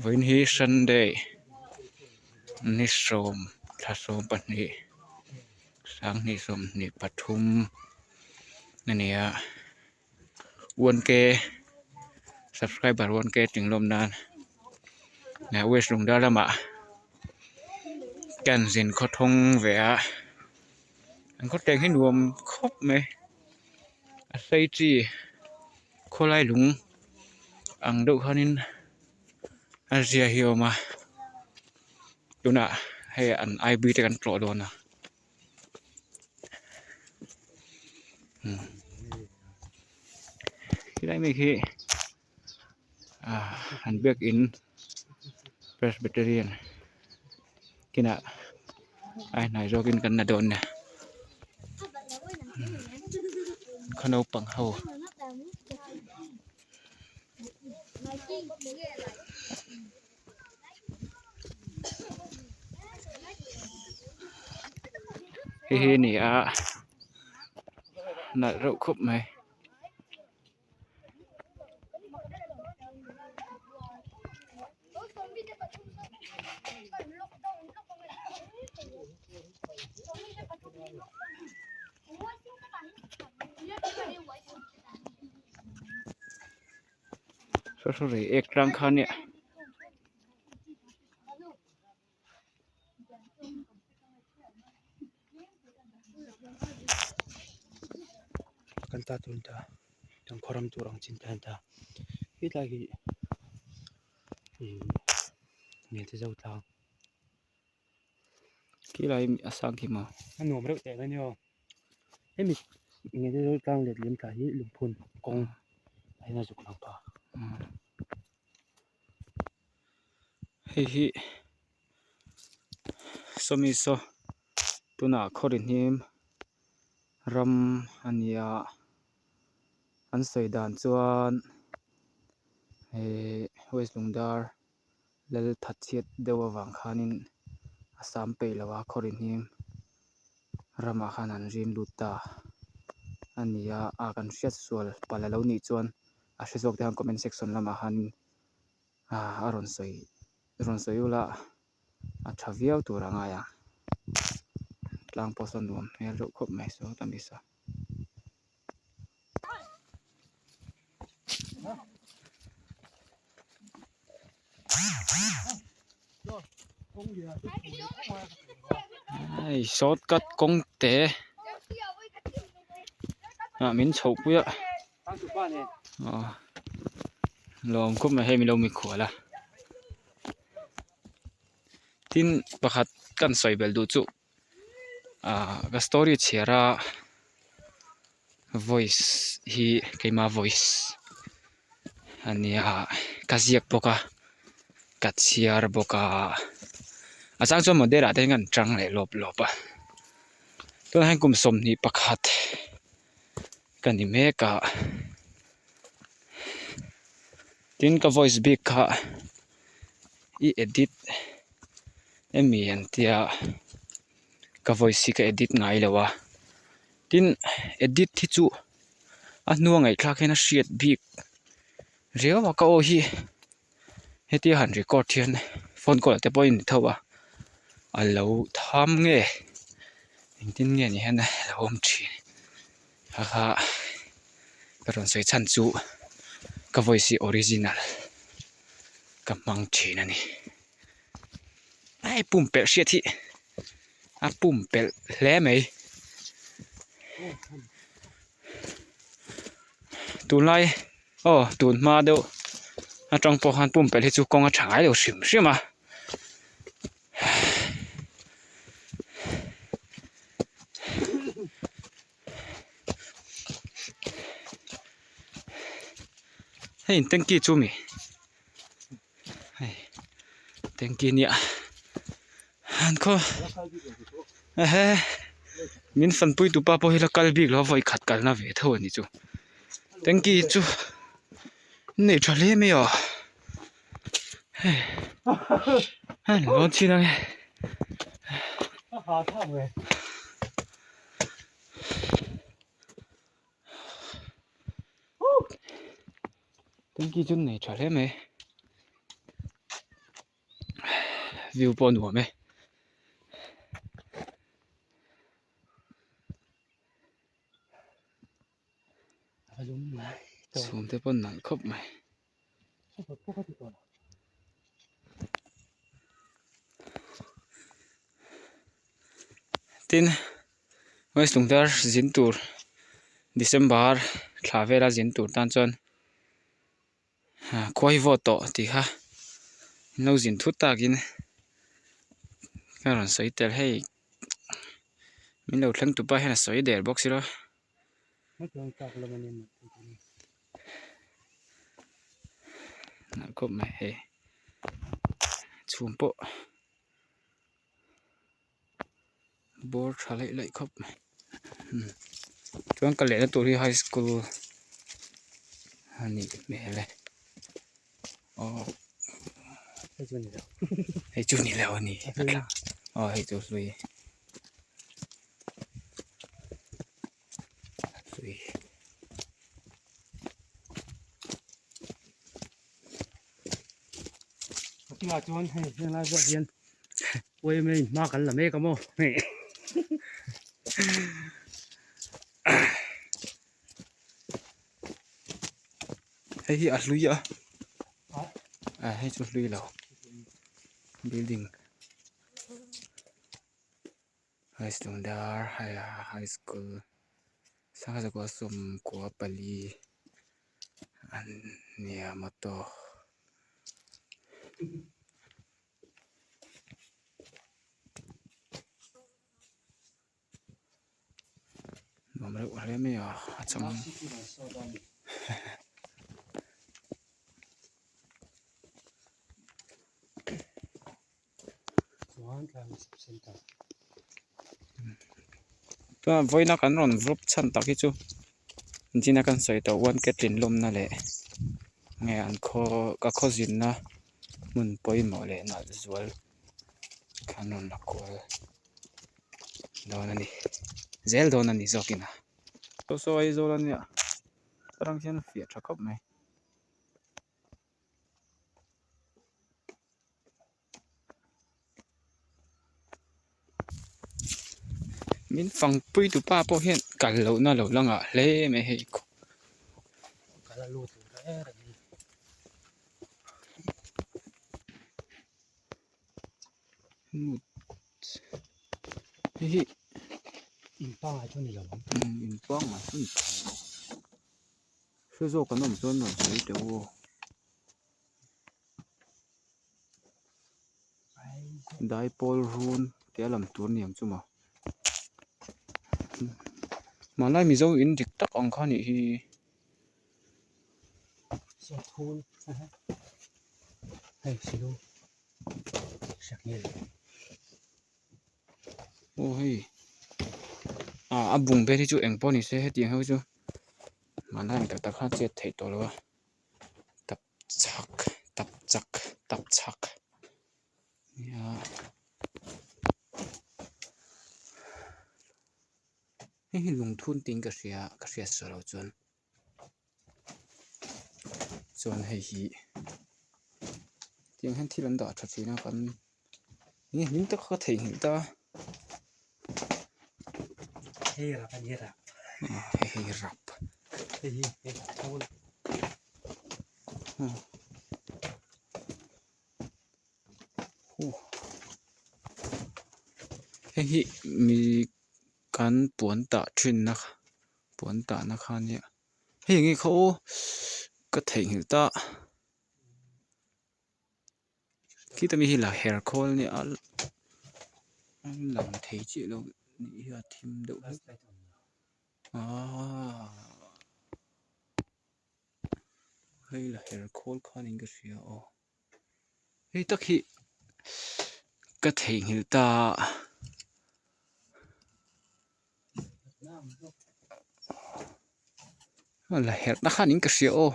Vawiin hi Sunday ni sawm thla sawm pahnih sanghnih sawmhnih pathum a ni a one k subscriber one k tling lawm nan west lungdar lamah kan zin khawthawng ve a an khawtleng hi nuam khawp mai a sei chi khawlai lung ang deuh khanin a zia hi a awm a tunah hei an I B te kan tlawh dawn a helai mi hi ahh an biakin presbyterian kinah a hnai zawkin kan la dawn a ni khaw naupang ho. Hei hi a ni a nalh reuh khawp mai. Saw saw rei ek tlang kha nia. Kan ta tun ta kan khaw ram tur ang chin ta ta hetlai hi ihh hmeichhe zo tlang. Khilai a sang khi maw? A nuam reuh teh mai nia aw. Hemi hmeichhe zo tlang letling tla hi lungphun kawng a in a zuk lang ta. Hei hi sawmi saw tunah khaw ri hnim ram a ni a an sawi dan chuan ihh west lungdar lal that chhiat deuh avang khanin a sam peih lo a khaw ri hnim ramah khan an rin lut ta a ni a a kan hriat sual palh alo nih chuan a hre zawk te khan comment section lamah khan ah a rawn sawi rawn sawi ula a tha viau tur a ngai a tlang pawh sawn nuam hmel deuh khawp mai saw ta mi saw. Hei shortcut kawng te ah min chhoh pui a aw lawm khawp mai hei min lo mikhual a tin pakhat kan sawi belh duh chu ah ka story chhiar a voice hi keima voice a nia ka ziak bawk a ka chhiar bawk a a chang chuan model ah te hian ka han chang leh lawp lawp a tunah hian kum sawmhnih pakhat ka ni mek a tin ka voice bik kha i edit emi an tia ka voice hi ka edit ngai lo a tin edit hi chu a hnua ngaihthlak hian a hriat bik riau a ka aw hi hetia han record hian phone call ah te pawh a in tho a a lo tham nge engtin nge ni hian a lo awm thin kha kha ka rawn sawi chhan chu ka voice hi original ka hmang thin a ni hei pumpelh hriat hi a pumpelh hle mai tunlai aw tun hma deuh atang pawh khan pumpelh hi chu kawng a tha ngai lo hrim hrim a. Hei in tanky chu mi hei tanky nia an khaw ehe min fanpui tupa pawh hi la kal bik lo a vawi khat kalna ve tho a ni chu tanky chu nei tha hle mai aw hei hei lawn chin ang e. Tanky chu nei tha hle mai. view pawh a nuam e. Chhum te pawh nalh khawp mai. Tin West Lungdar zin tur December thla vela zin tur tan chuan khuai vawt tawh tih kha an lo zin thut takin ka rawn sawi tel hei min lo thleng tupa hian a sawi der bawk silo. Nalh khawp mai hei chhum pawh bawr tha laih laih khawp mai chuan ka lehna tur hi high school a nih hmel e aw hei chu ni lo a ni aw hei chu hlui. Tunah chuan hei helai bulah hian yma in hma kan la mek a maw hei hei hi a hlui a ah hei chu hlui lo building. West Lungdar High School sangha zakua sawmkua pali an nia motto nuam reuh hle mai a a chang. Chuan vawiina kan rawn vlog chhan tak hi chu engtin a kan sawi tawh one cat inlawmna leh nge an khaw ka khaw zinna hmun pawimawh leh nalh zual kan rawn la kual dawn a ni zel dawn a ni zawkin a. Saw saw Aizawl a nia aṭang hian a fiah ṭha khawp mai. Min fangpui tu pa pawh hian kal lohna lo la ngah hle mai hei hei hi in pangngai chu ni lo ang in pangngai chu ni lo hre zawk an awm chuan rawn sawi teh u aw. Daipawl run tia lam tur ni ang chu maw hmanlai mizo in dik tak ang kha nih hi. Aw hei ah a bung vel hi chu eng pawh ni se hetiang ho chu hmanlai ang tak tak khan chet theih tawh lo a. Tap chhak tap chak tap chhak nia hei hi lungthun tiin ka hria ka hriat sual loh chuan chuan hei hi tiang hian thil an dah tha thin a kan enge hlim tak kha ka theihnghilh ta a. Hei rap a ni rap. Hei hei rap. Hei hi hei thawl. Hei hi mi kan puan tah thinna puan tahna kha a nia hei enge kha aw ka theihnghilh ta. Khita mi hi la her khawl nia a lang thei chiah lo nih hi a thim deuh hlek aaa hei la her khawl khan in ka hria aw hei tak hi ka theihnghilh ta a la herh na khan in ka hria aw.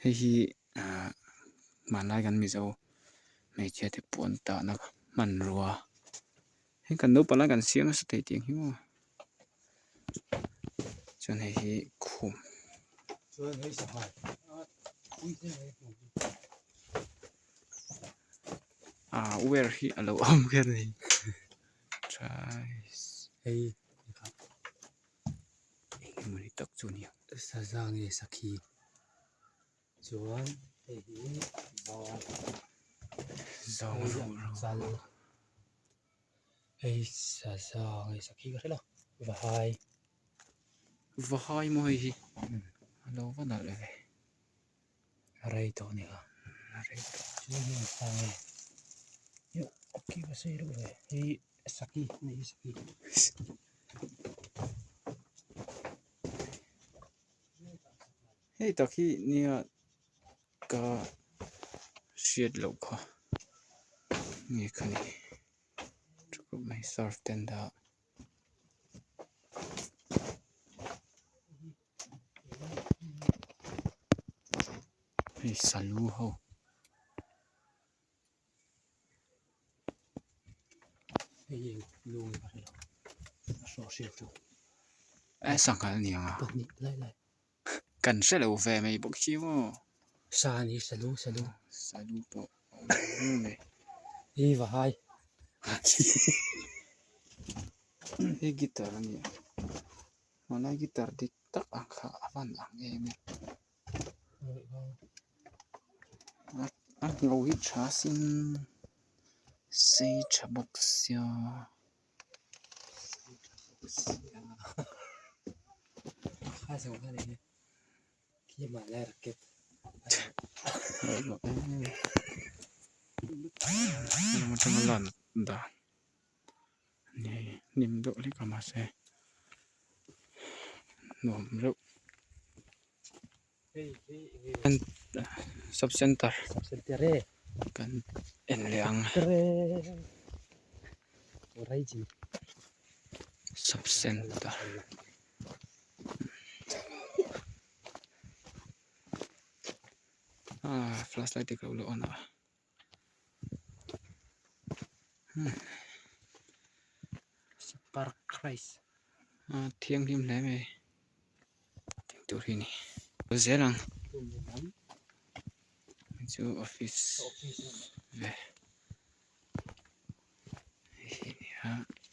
Hei hi ahh hmanlai kan mizo hmeichhia te puan tahna hmanrua heng kan naupang lai kan siam nasa thei tih ang hi maw chuan hei hi khum. Ah wire hi a lo awm kher a ni Hei engemaw ni tak chu a ni ang. Saza nge sakhi chuan hei hi zawng chal hei saza nge sakhi ka hre lo vahai. Vahai maw hei hi a lo va nalh ve. A rei tawh a ni kha. A rei tawh. Chuan hei sa nge a ki va sei reuh ve hei saki hei hi saki. Hei tak hi nia ka hriat loh kha nge kha ni tha khawp mai surf te an dah a. Hei salu ho eh sanghal a ni ang a kan hre lo ve mai bawk hi maw salu pawh a awm reng mai. Hei guitar a ni a Hmanlai guitar dik tak ang kha a van ang em e. A ngho hi tha sin sei tha bawk sia. Atanga lan dan. Hnim deuh hlek a mahse nuam reuh sub center kan en leh ang sub center. Ah flashlight te ka lo la on a. A thianghlim hle mai tih tur hi a ni zel ang chu office ve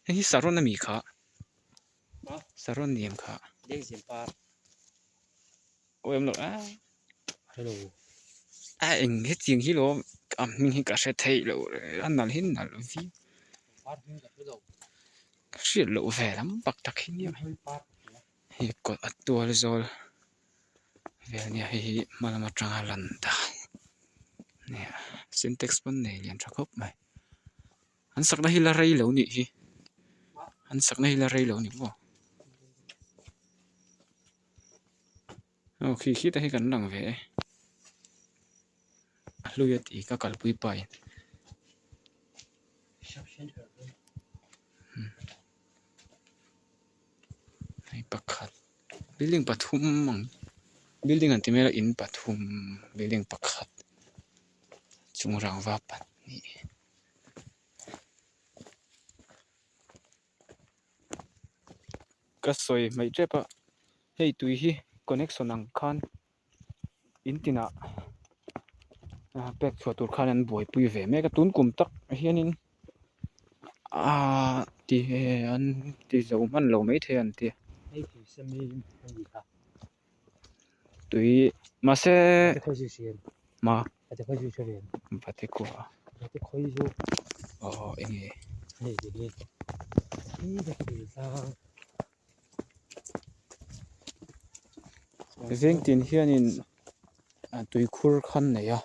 hei hi saron ami kha saron ni em kha aw em lo a a eng hetiang hi lawm a hming hi ka hre theih loh a nalh hi nalh viau ka hriat loh ve lam tak tak hi nia hei kawt a tual zawl vel ania hei hi hma lam atanga lan dan nia sintex pawn nei lian tha khawp mai an sakna hi la rei lo nih hi an sakna hi la rei lo ni maw. Aw khi khi te hi kan lang ve e a hlui a tih ka kalpui pa in hei pakhat building pathum ang building an ti mai a in pathum building pakhat chung rangva pahnih. Ka sawi hmaih tep a hei tui hi connection ang khan in tinah pek chhuah tur khan an buaipui ve mek a tun kum tak hianin ahh ti an ti zo hman lo maithei an ti tui mahse ma vatekua aw eng nge. Veng tin hianin tuikhur khan nei a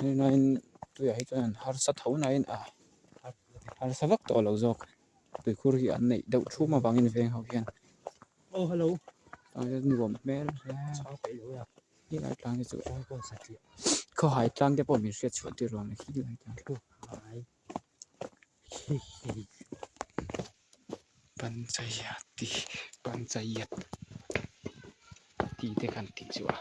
hengaiin tuiah hi chuan an harsa tho nain a harsa vak tawh lo zawk tuikhur hi an neih deuh thum avangin veng ho hian nuam hmel hle helai tlang hi chu khawhai tlang te pawh min hriat chhuah tir lo ang helai tlang Panchayat panchayat tih te kan tih chu a.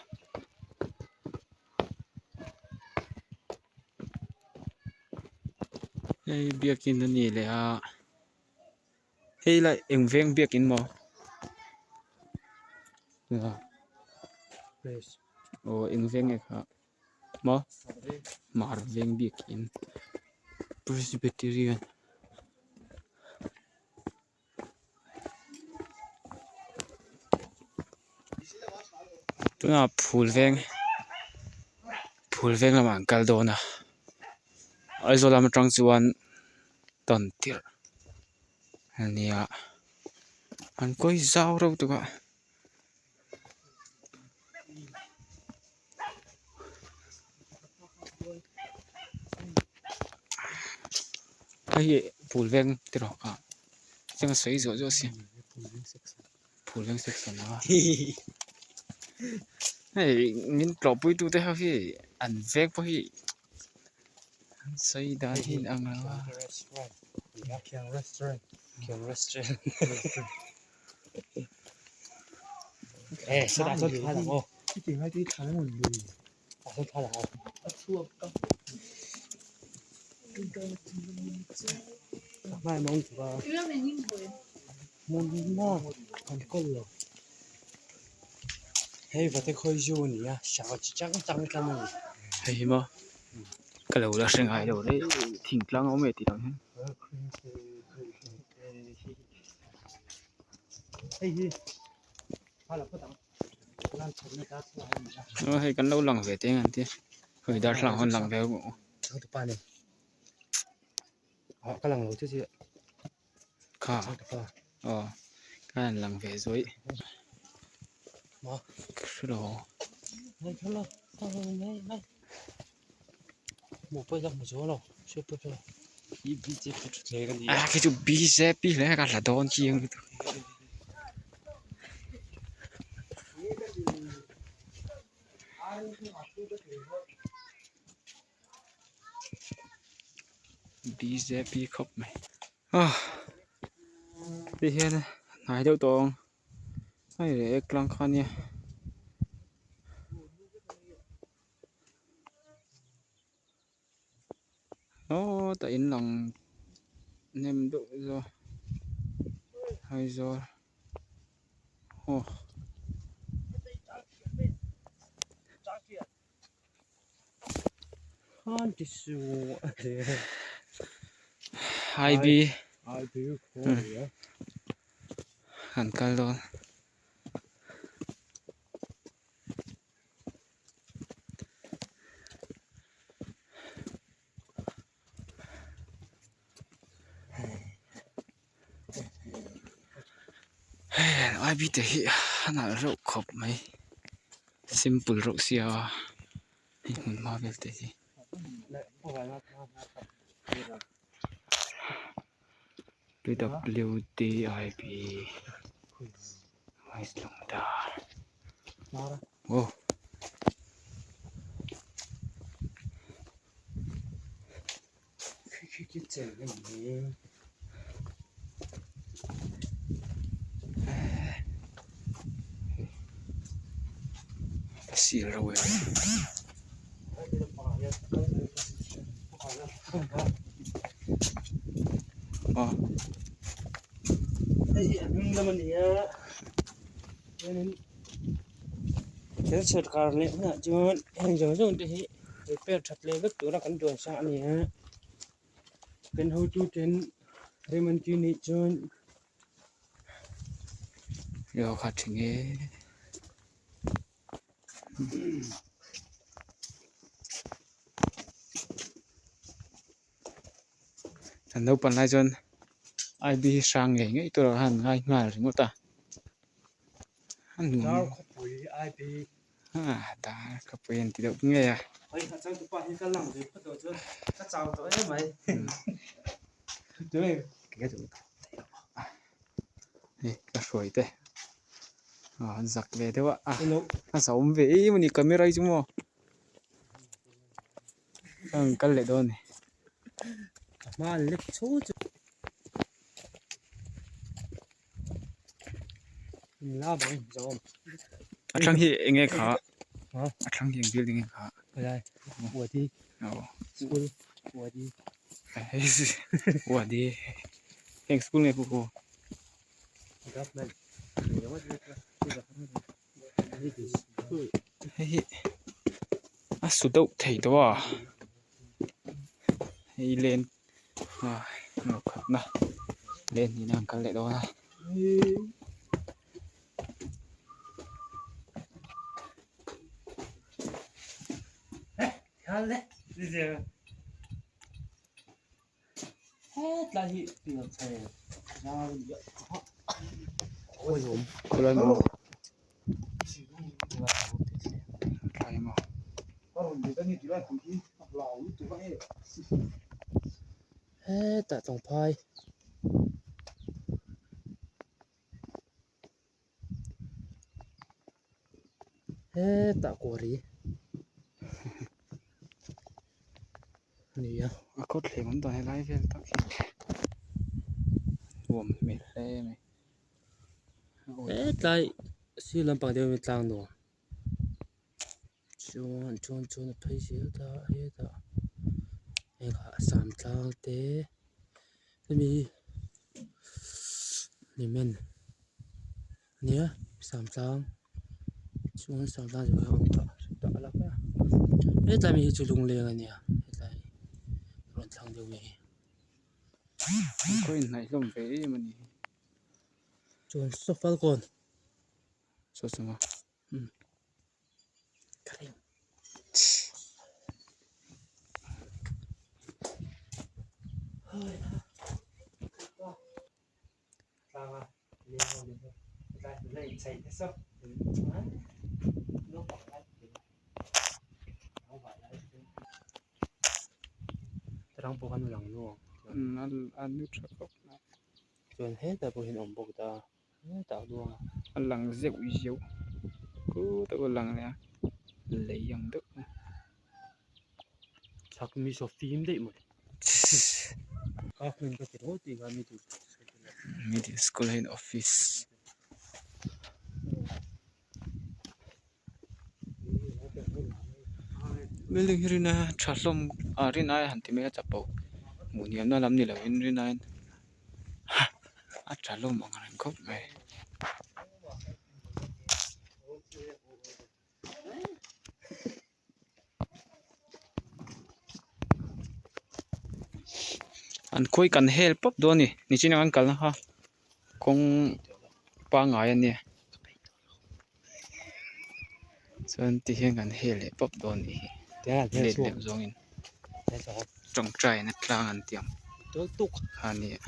Hei biakin a ni leh a hei lai eng veng biakin maw aw eng veng nge kha. Maw Hmar veng biakin Presbyterian. Tunah phul veng phul veng lamah an kal dawn a Aizawl lam atang chuan tawn tirh a nia an kawi zau reuh tuk a. Hei hi phul veng te rawh kha chiang a sawi zuah zuah a si phul veng section a hei min tlawh pui tu te ho hi an veng pawh hi an sawi dan hi a inang lo a. Hei hi maw ka lo la hre ngai lo reng thingtlang a awm e tih ang hian. Aw hei kan lo lang ve teng an tia hei darthlalang hawn lang ve kha aw ka han lang ve zuai ka hrelo. A khi chu bjp hle ka hla dawn chiang lutuk. Bjp khawp mai ah ti hian hnai deuh tawh ang hei leh tlang kha ania. Aw tah in lang hnem deuh zawk Aizawl aw. Hai bi an kal dawn. Hei ai bik te hi a nalh reuh khawp mai simple reuh sia hei hmun hma vel te hi. P_W_D_I_B Aw. Ka sil reuh e. Aw. Thil sarkar leh hunah chuan heng zawng zawng te hi repair that leh vek tura kan duan sa a ni a kan hotu ten rem an tih nih chuan Aw kha thin e. An naupang lai chuan I B hrang ngei ngei tur ah khan an ngai nghal ringawt a. Dar khawpui an ti deuh ngei a. Hei ka hruai te an zak ve deuh a a zahawm ve em a ni camera hi chu maw. An kal leh dawn a ni. A thlang hi eng nge kha a thlang hi eng building nge kha wadi eng school nge khu hei hi A su deuh thei tawh a hei len ah khatna len hnihna an kal leh dawn a. Khawlai maw thlai maw Hetah tlawngphai. Hetah kawri a ni a. A kawt thleng awm dan helai vel tak hi nuam hmel hle mai. Hetlai sir lampang deuh hi tlang nuam chuan chuan chuan a phei zel ta hetah hei kha sam tlang te hemi hi hlimen ania sam tlang chuan sam tlang chu a awm tawh a la a hetlai mi hi chu lungleng ania hetlai rawn thlang deuh mai hi. An khaw inhnaih hlawm ve em a ni. Chuan saw falkawn. Saw chunga. Chuan hetah pawh hian awm bawk ta. A lang zeuh zeuh khutah pawh a lang leh a lei ang deuh a middle school hian office building hi rin aia tha hlawm ah rin aia han ti mai a chapo hmuh hniamna lam ni lovin rin aiin a tha hlawm ang reng khawp mai. An khawi kan hel pawp dawn a ni nichin a kan kalna kha kawng pangngai a nia chuan tihian kan hel leh pawp dawn a nih hi let leh zawngin tawngtaina tlang an tih ang kha a ni a.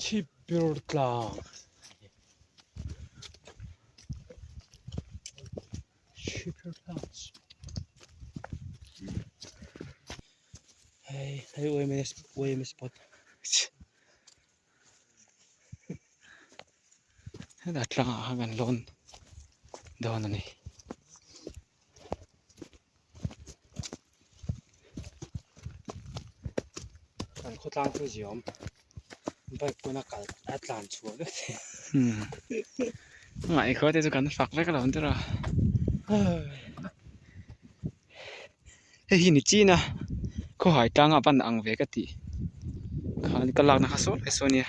Chhipphir tlang chhipphir tlang hei hei yma spot Hetah tlangah khan kan lawn dawn a ni. Kan khawtlang chu ziawm bike pawn a kal a tlan chhuah vek thei. Ngaihkhua te chu kan fak vek lo ang tiraw. Hei hi ni chin a khawhai tlanga ban ang ve ka tih khan ka lakna kha sawi leh sawi a nia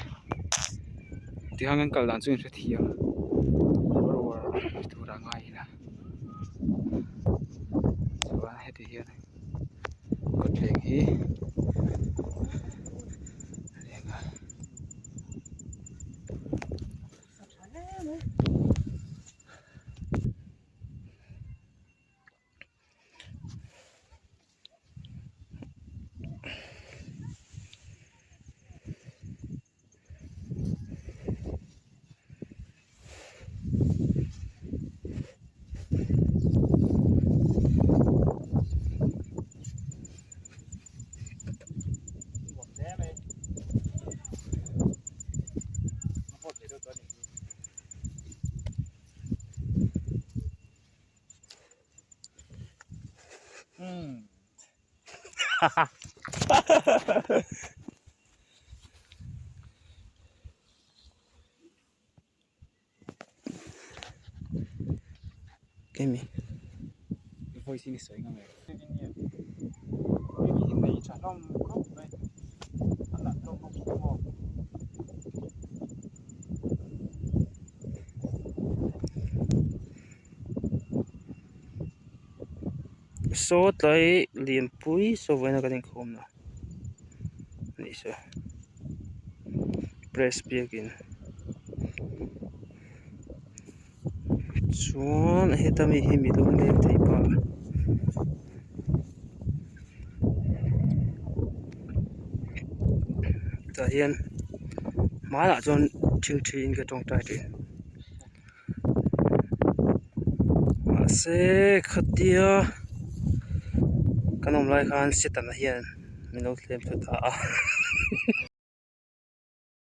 tikhan kan kal dan chu in hrethiam uar uar tur a ngai ila chuan heti hian kawtthleng hi a leng a. Kemi Voice hi ni sawi ngam em? Nei tha hlawm khawp mai a nalh hlawm bawk. Saw tlai lianpui saw vawiina kan inkhawmna anih saw press biakin chuan heta mi hi mi lung leng thei pa tah hian hmanah chuan thingthiin ka tawngtai thin. Mahse khatia kan awm lai khan Satan-a hian min lo thlem thla ta a.